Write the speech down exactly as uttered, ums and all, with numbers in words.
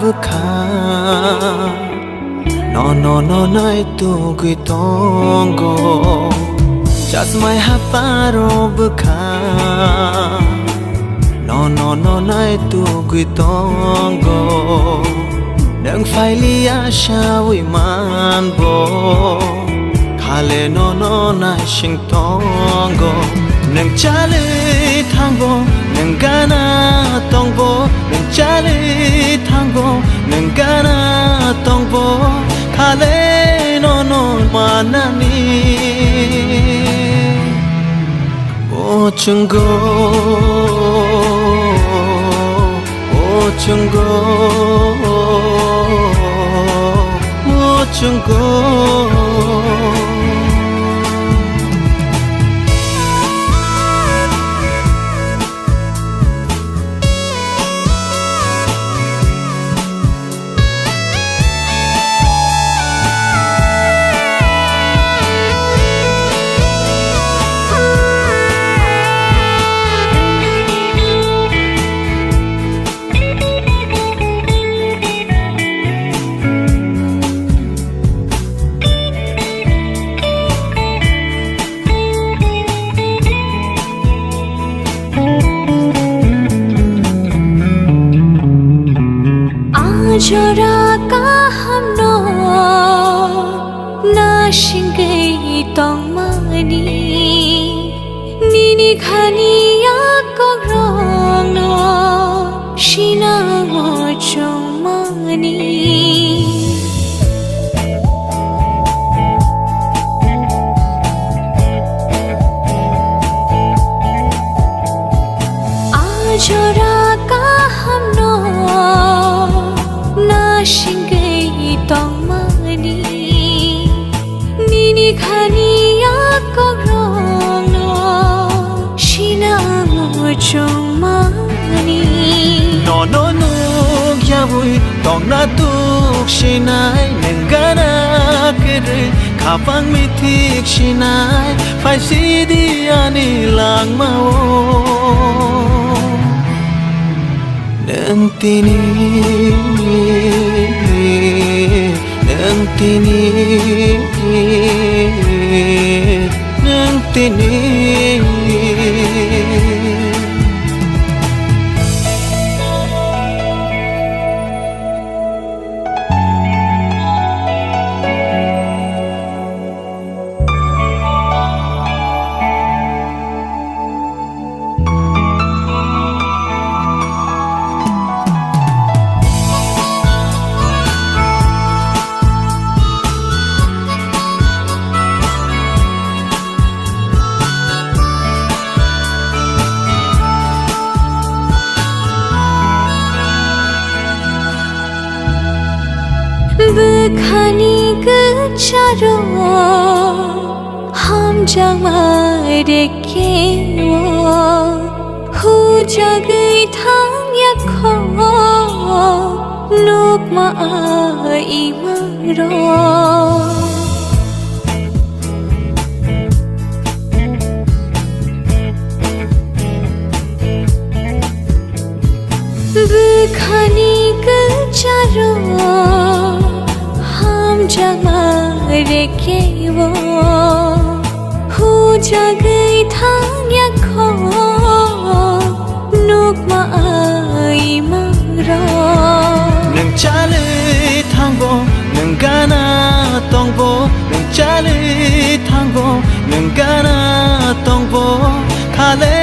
Bwkha nono no nai tugwi tongo, chasmai haparo bwkha nono no nai tugwi tongo, nwng phailiya sawi manbo, khale nono naising tongo. Nwng chalwi thangbo, nwng gana tongbo, nwng chalwi thangbo, nwng gana tongbo, khale nono manani. O chungo, o chungo, o chungo. Ajora kahamno nasingwi tongmani, nini khani yakokrokno sinango chongmani. Ajora kahamno nasingwi tongmani, nini khani yakokrokno sinango chongmani. Nono nukyawi tongna tuk sinai, nwng gana kwrwi khapang mithik sinai, phaisidi ani langmao. Nwng tini, nwng tini, nwng tini. Bwkhani kwcharo hamjakma rekeo, hujagwi thangya kho nukma a imangrok. Bwkhani kwcharo hamjakma rekeo, hujagwi thangya kho nukma a imangrok. Nwng chalwi thangbo, nwng gana tongbo, nwng chalwi thangbo, nwng gana tongbo, khale